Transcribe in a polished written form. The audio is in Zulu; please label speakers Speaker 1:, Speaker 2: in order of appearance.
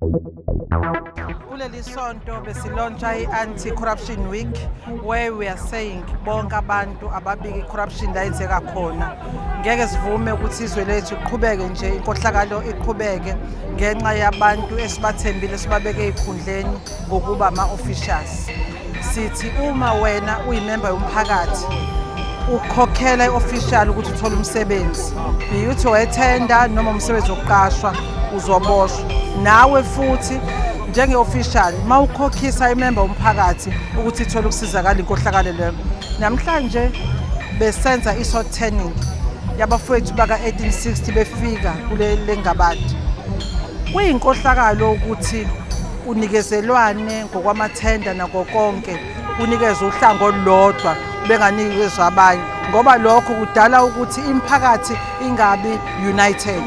Speaker 1: Kuleli sonto besilontsha i-Anti-Corruption Week, where we are saying bonke abantu ababike i-corruption la yenzeka khona. Ngeke sivume ukuthi izwe lethu liqhubeke nje, inkohlakalo iqhubeke ngenxa yabantu esibathembile, esibabeke ey'khundleni ngokuba ama-officials. Sithi uma wena uyimemba yomphakathi, ukhokhela i-official ukuthi uthole umsebenzi, be it owethenda noma umsebenzi wokuqashwa, uzoboshwa nawe futhi njenge-official uma ukhokhisa imemba yomphakathi ukuthi ithole ukusizakala. Inkohlakalo leyo. Namhlanje besenza i-sod turning yabafowethu baka-1860 befika kule lengabadi. Kuyinkohlakalo ukuthi kunikezelwane ngokwamathenda nako konke, kunikezwe uhlanga olulodwa, benganikezwa abanye, ngoba lokho kudala ukuthi imiphakathi ingabi united.